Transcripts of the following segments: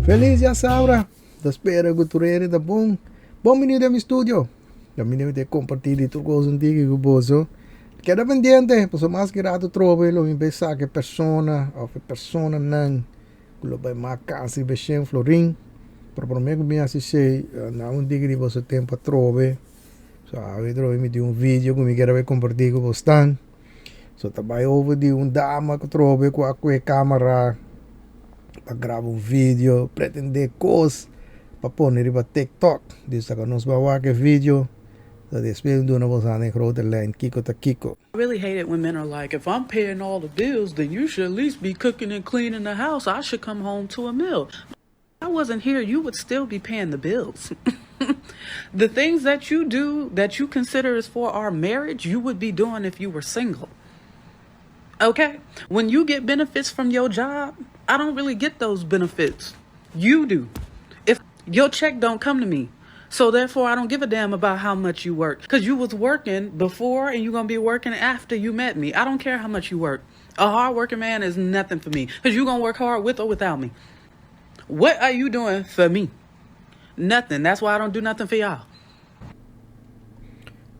Feliz djasabra! Ta spera ku tur hende ta bon. Bon bini den mi studio. Ta mi debe kompartí di tur kos un tiki ku boso. Keda pendiente, pasobra mas ki rato trobe lo mi bai saka e persona òf e personanan ku lo bai mak kans riba e shen florin. Pero promé ku mi hasi esei, nan un tiki di boso tempu atrobe. So awe trobe mi tin un video ku mi kier a bai kompartí ku bosnan. So ta bai over di un dama ku trobe ku a kue kamera pa graba un video pretende kos pa pone riba tiktok. Dus ta nos bai wak e video so despues mi duna boso den grote lijn kiko ta kiko. I really hate it when men are like, if I'm paying all the bills, then you should at least be cooking and cleaning the house. I should come home to a meal. I wasn't here, you would still be paying the bills. the things that you do that you consider is for our marriage, you would be doing if you were single. Okay? When you get benefits from your job, I don't really get those benefits. You do. If your check don't come to me. So therefore I don't give a damn about how much you work cuz you was working before and you're going to be working after you met me. I don't care how much you work. A hard working man is nothing for me cuz you going to work hard with or without me. What are you doing for me? Nothing. That's why I don't do nothing for y'all.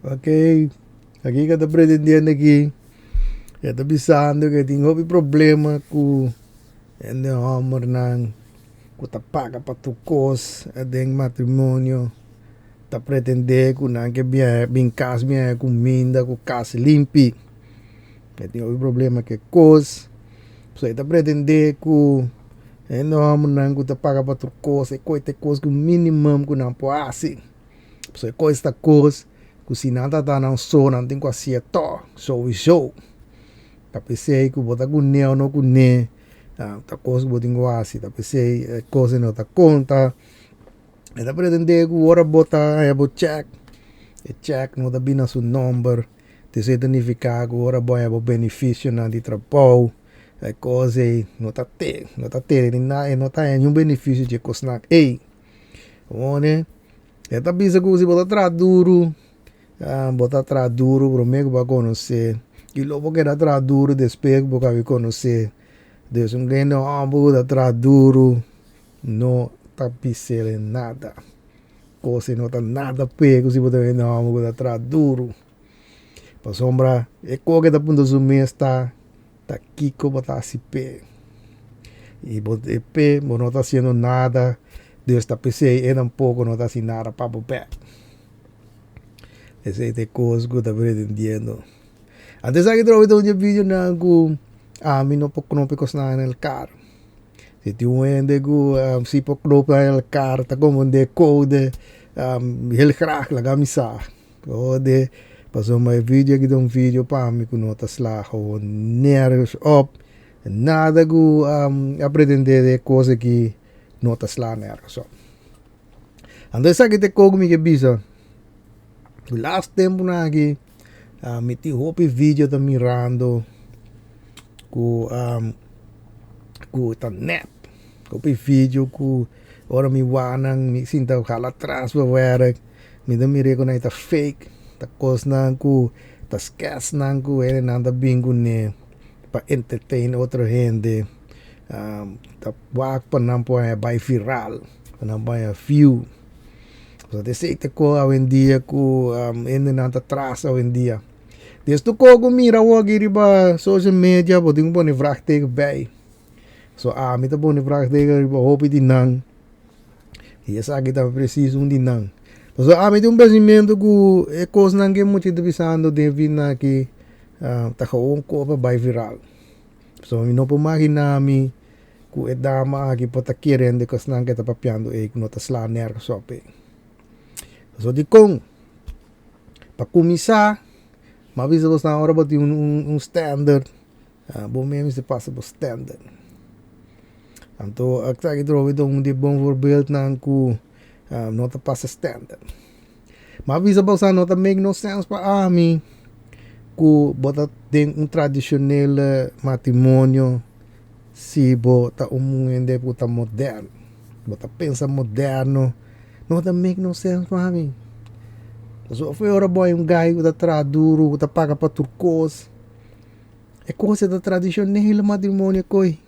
Ok, aki ka ta pretendiendo aki, e ta bisando ku e tin hopi problema ku hende hòmbernan ku ta paga pa tur kos den matrimonio, ta pretendé ku nan ke bin kas bin haña kuminda ku kas limpi. E tin hopi problema ku e kos. So e ta pretendé ku hende hòmbernan ku ta paga pa tur kos, e kos ta e kos ku minimum ku nan por hasi. So e kos ta kos ku si nan ta ta nan so nan tin ku hasié tòg, souiso. Ta p'esei ku bo ta kuné o no kuné, ta kos ku bo tin ku hasi. Ta p'esei e kos ei no ta konta. E ta pretendé ku ora bo ta haña bo chèk, e chèk no ta bini na su nòmber. Esei ta nifiká ku ora bo haña bo benefisionan di trabou, e kos ei no ta te, no ta tene ni nada, e no ta haña niun benefisio di e kosnan ei. Awor e ta bisa ku si bo ta traha duru, bo ta traha duru promé ku bo a konosé i lo bo keda traha duru despues ku bo kabi konosé. Dus un hende hòmber ku ta traha duru no ta bis'el nada. Kos ei no ta nada p'e ku si bo ta hende hòmber ku ta traha duru. Pasobra e kos ke ta puntra su mes ta, ta kiko bo ta hasi p'e? I bo e p'e bo no ta hasiendo nada, Dios ta p'esei e tampoko no ta hasi nada pa bo bek. Esei ta e kos ku ta pretendiendo. Anto esaki trobe ta un di e videonan ku ami no por knoop e kosnan na elkar. Si tin un hende ku si por knoop na elkar ta komprende kode, heel graag laga mi sa. Ode, pasobra e video aki ta un video pa mi ku no ta sla gewoon nergens op. Nada ku a pretende di e kos aki no ta sla nergens op. Anto esaki ta e kos ku mi ke bisa. Last tempunan aki mi tin hopi video ta mirando ku ku ta nep. Hopi video ku ora mi wak nan mi sinta hala atras pa wèrk. Mi ta mira ku nan ta fake, ta kosnan ku ta skèsnan ku hendenan ta bin kuné pa entertain otro hende, ta wak pa nan por haña bai viral, pa nan por haña view. So ta esei ta kos awendia ku hendenan ta tras awendia. Des tur kos ku mira awoki riba social media bo tin ku pone vraagteken bei. So ami ta pone vraagteken riba hopi di nan. I esaki ta presis un di nan. Pasobra ami tin un pensamentu ku e kosnan ku e mucha ta bisando den e vida aki ta gewoon kos pa bai viral. Pasobra mi no por magina mi ku e dama aki por ta kerende kosnan ku e ta papiando ei ku no ta sla nergens op ei. Pasobra dikon? Pa kuminsá, mi a bisa bosnan ora bo tin un standard. Bo mes mester pasa bo standard. Anto esaki trobe ta un di e bon voorbeeldnan ku no ta pasa standard. Mi a bisa bo sa no ta make no sense pa ami ku bo ta den un tradishonel matrimonio si bo ta un hende ku ta moderno. Bo ta pensa moderno, no ta make no sense pa ami. Pasobra afuera ora bo hay un guy ku ta traha duru, ku ta paga pa tur kos. E kos e ta tradishonel matrimonio koi.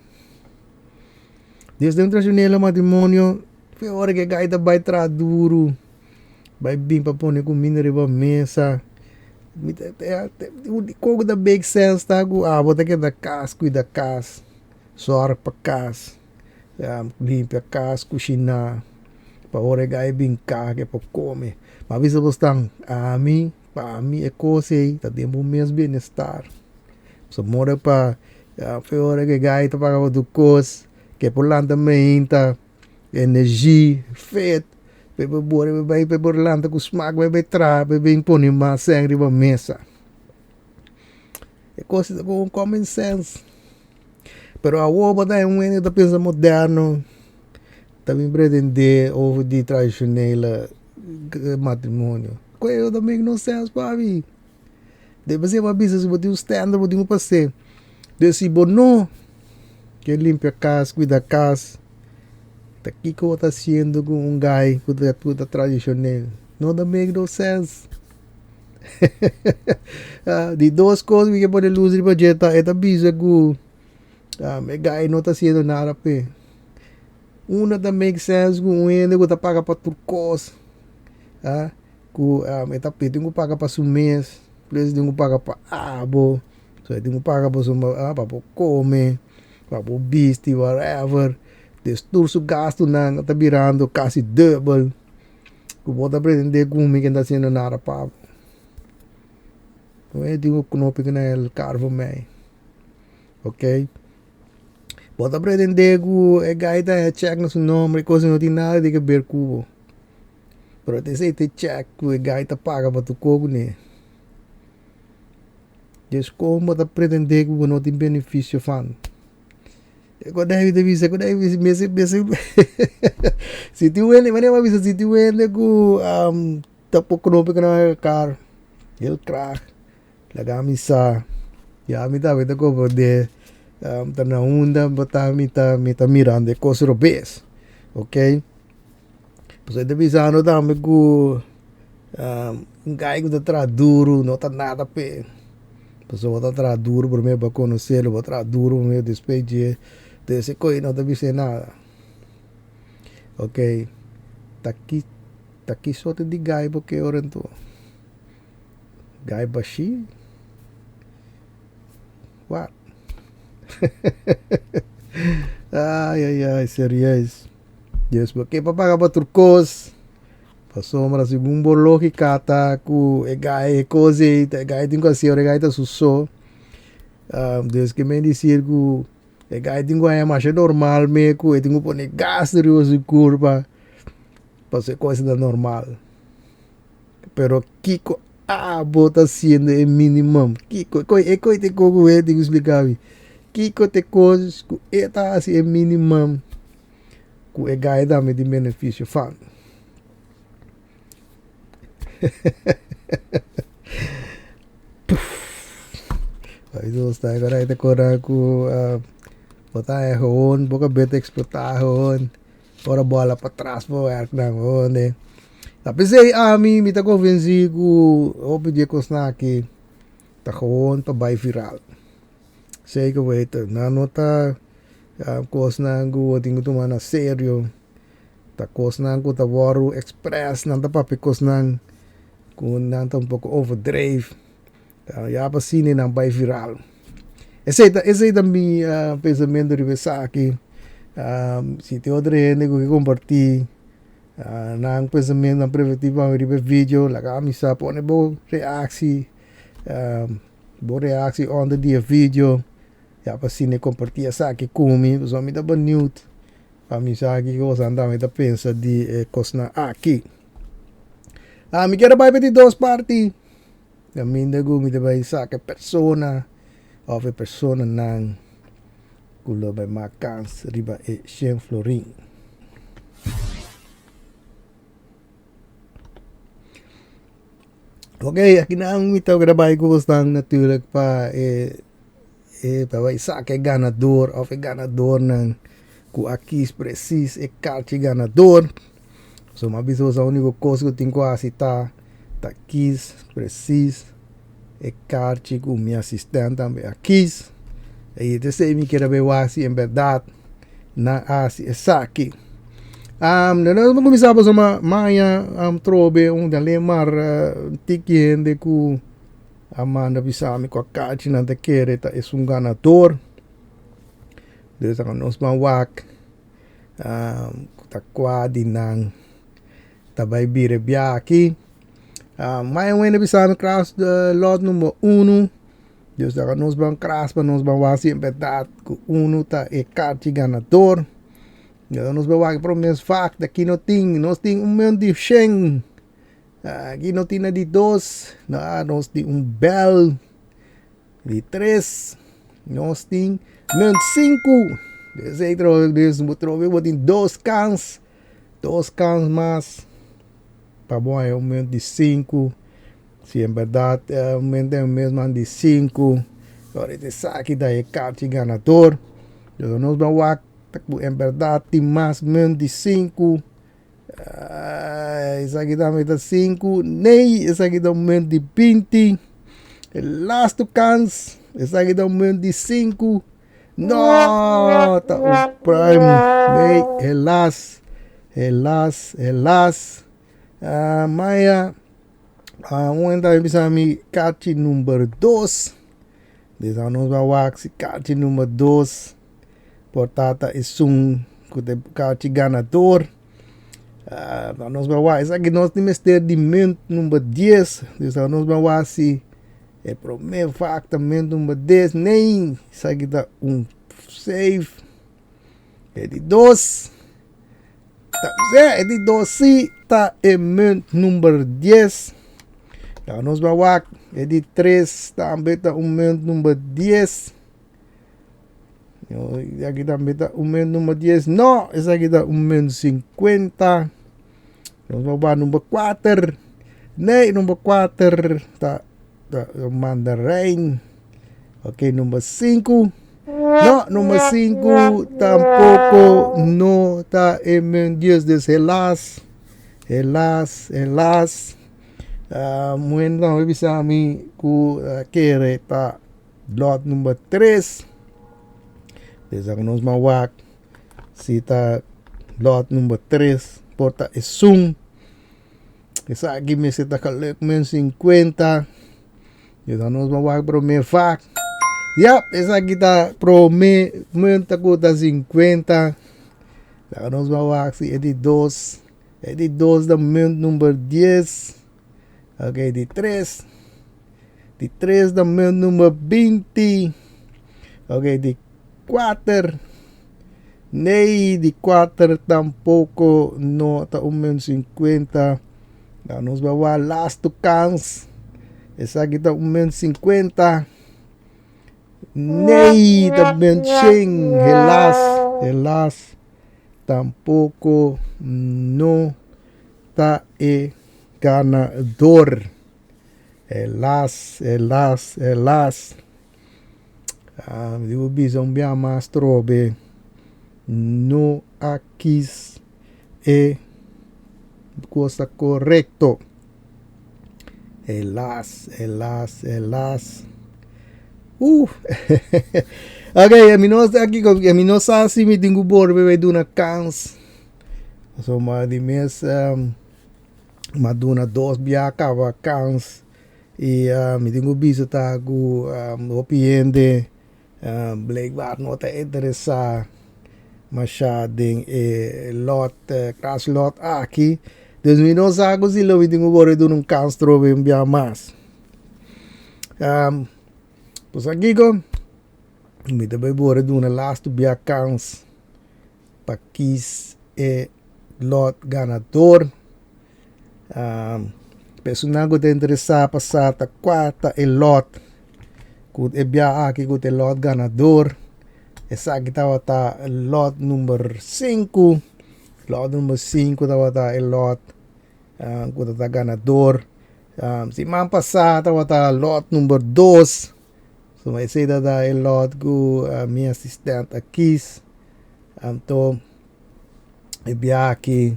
Des den un tradishonele matrimonio, fe ora ku e gai ta bai traha duru, bai bin pa pone kuminda riba mesa. Mi ta Koko ta make sense ta ku abo ta keda kas, kuida kas, sòrg pa kas, limpia kas, kushiná, pa ora e gai bin kas e por kome. Mi a bisa bo stan, ami, pa mi e kos ei ta den bo mes bienestar. Pasobra mora pa fe ora ku e gai ta paga bo tur kos, ke por lanta meinta, energi, fet, pe por bora pe bai pe por lanta ku smak bai bai traha pe bin pone mas sèn riba mesa. E kos ta komo common sense. Pero awor bo ta un hende ta pensa moderno, ta bin pretende over di tradishonele matrimonio. Ku e ta make no sense papi. Debe ser bo a bisa si bo tin un standard bo tin ku pas'é. Entonces si bo no ke limpia kas, kuida kas, ta kiko bo ta hasiendo ku un guy ku ta ku ta tradishonel? No ta make no sense. Di dos kos mi ke pone lus riba dje ta e ta bisa ku e guy no ta hasiendo nada p'e. Uno ta make sense ku un hende ku ta paga pa tur kos, ku e ta e tin ku paga pa su mes, plus e tin ku paga pa abo, so e tin ku paga pasobra pa bo kome, pa bo bisti, whatever. Des tur su gastunan ta birando kasi dubbel ku bo ta pretende ku mi ke no ta hasiendo nada pa bo. E tin ku knopi ku na elkar for mei, ok. Bo ta pretende ku e guy ta haña check na su nomber y cos no tin nada di keber ku bo. Pero ta esei ta e check ku e guy ta paga pa tur cos kuné. Des kon bo ta pretende ku bo no tin beneficio fan? E ku David ta bisa, ku David bisa, mester mester si tin un hende, manera bo a bisa si tin un hende ku ta por knopi ku nan elkar, el krag, laga mi sa, ya mi tambe ta komprondé ta na unda bo ta mi ta mi ta mirando e kos robes, ok. Pasobra e ta bisando tambe ku un guy ku ta traha duru no ta nada p'e. Pasobra bo ta traha duru prome bo a konosé lo, bo a traha duru prome despues dje dese koe no ta bis'é nada. Ok, ta ki ta ki sorto di guy bo ke ora anto? Guy bashí? Wat? Ai ai ai serieus. Dios bo ke pa paga pa tur kos. Pasobra segun bo lógika ta ku e gai e kos ei e gai tin ku hasi ora e gai ta su so. Dios ke men disir ku e gai tin ku haña masha normal me ku e tin ku pone gas riba su kurpa pasobra e kos ta normal. Pero kiko abo ta hasiendo e minimum? Kiko e kos te kos ku e tin ku splika mi. Kiko te kos ku e ta hasi e minimum ku e gai tambe tin benefisio fan? Ku bo ta haña gewoon bo kabes ta eksplotá gewoon. Ora bo hala patras bo werk nan honde. Ta p'esei ami mi ta konvensí ku hopi di e kosnan aki ta gewoon pa bai viral. Zeker weten. Nan no ta kosnan ku bo tin ku tuma na serio. Ta kosnan ku ta wòrdu express, nan ta papia kosnan ku nan ta un poko overdreef. Ya pa asina nan bai viral. Esei ta esei ta mi pensamentu riba esaki. Si tin otro hende ku ke kompartí nan pensamentu, nan perspektiva riba e video, laga mi sa pone bo reaksi, bo reaksi onder di e video. Ya pa asina e kompartí esaki ku mi, pasobra mi ta beniut pa mi sa kiko boso tambe ta pensa di e kosnan aki. Mi kier a bai pa di dos parti. Caminda ku mi ta bai saka e persona òf e personanan ku lo bai mak kans riba e shen florin. Ok, akinan mi ta bai ku bosnan natuurlijk pa e e pa bai saka e ganador òf e ganadornan ku a kis presis e karchi ganador. So mi a bisa boso úniko kos ku tin ku hasi ta ta kis presis e karchi ku mi asistènt tambe a kis. I ta esei mi kier a bai wak si en bèrdat Nan a hasi esaki. Um, nos a kuminsá pasobra maña um, trobe un di alé mar uh, tiki hende ku a manda bisa mi ku a kachi nan ta kere ta esun ganador. Dus dan nos ban wak um, ku ta kua di nan ta bai bira e bia aki. Um, maña un hende bisa mi kras uh, lot number uno. Dios laga nos ban kras pa nos ban wak si en berdad ku unu ta e karchi ganador. Laga nos ban wak e prome vak di aki no tin, nos tin un munt di shen, aki no tin na di dos, nos tin un bel di tres, nos tin munt sinku. Esei trobe dus bo trobe bo tin dos kans, dos kans mas pa bo haña un munt di sinku. Si en berdad men den mes man di sinku, ora di esaki ta e karchi ganador. Pero nos ban wak ku en berdad tin mas men di sinku. Esaki tambe ta sinku, nee esaki ta un men di binti. E lastu kans, esaki ta un men di sinku. No, ta un prime. Nee, helas, helas, helas. Maya. Un hende a bisa mi kachi number dos. Dus a nos ba wak si kachi number dos por ta ta esun ku ta e kachi ganador. Uh, nos ba wak esaki nos tin mester di munt number dies. Dus a nos ba wak si e prome vak ta munt number dies. Nee, esaki ta un safe. E di dos. Ta e di dos si ta e munt number dies. Ya nos ba wak e di tres tambe ta un munt number dies. Aki tambe ta un munt number dies. No, esaki ta un munt sinkuenta. Nos ba wak number kuater. Nee, number kuater ta ta mandarijn. Ok, number sinku. No, number sinku tampoko no ta e munt dies. Dus helaas, helaas, helaas. Uh, muhé tambe bisa mi ku uh, kere ta lot number tres. Dus dan nos man wak si ta lot number tres por ta esun. Esaki mester ta geluk men 50. Yo nos ban wak prome vak. Yap, esaki ta prome munta ku ta 50. Laga nos ban wak si e di dos. E di dos ta munt number 10. Ok, di tres. Di tres ta munt number 20. Ok, di kuater. Nee, di kuater tampoko no ta un munt 50. Laga nos bai wak lastu kans. Esaki ta un munt 50. Nee, ta munt shen. Helaas, helaas tampoko no ta e ganador. Helaas, helaas, helaas. Ah, mi dibu bisa un bia mas trobe. No a kis e cosa correcto. Helaas, helaas, helaas. Ok, mi no sa kiko, mi no sa si mi tin ku borbe bai duna kans. Pasobra di mes um, m'a duna dos bia kaba kans. I mi tin ku bisa ta ku hopi hende blijkbaar no ta interesá mashá den e lòt, klas lòt aki. Dus mi no sa ku si lo mi tin ku bore duna un kans trobe un bia mas. Pues akiko mi ta bai bore duna lastu bia kans pa kis e lòt ganador. Personan ku ta interesá pa sa ta kua ta e lòt ku e bia aki ku ta e lòt ganador. Esaki tabata lòt number sinku. Lòt number sinku tabata e lòt ku ta ganador. Siman pasá tabata lòt number dos. So esei tabata e lòt ku mi asistènt a kis. Anto e bia aki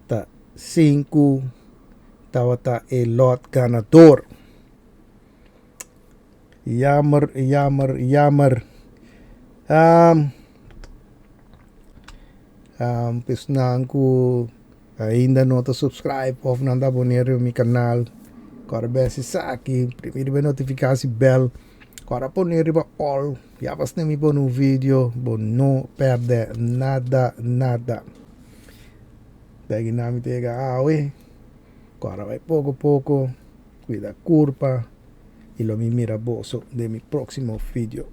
ta sinku tabata e lòt ganador. Jammer, jammer, jammer. Esnan ku ainda no ta subscribe òf nan ta aboné riba mi kanal, kòrda bes esaki, primi riba e notifikasi bèl, kòrda pone riba all, ya pa asina mi pone un video bo no pèrdè nada nada. Dèki nan mi ta yega awe, kòrda bai poko poko, kuida kurpa i lo mi mira boso den mi próksimo video.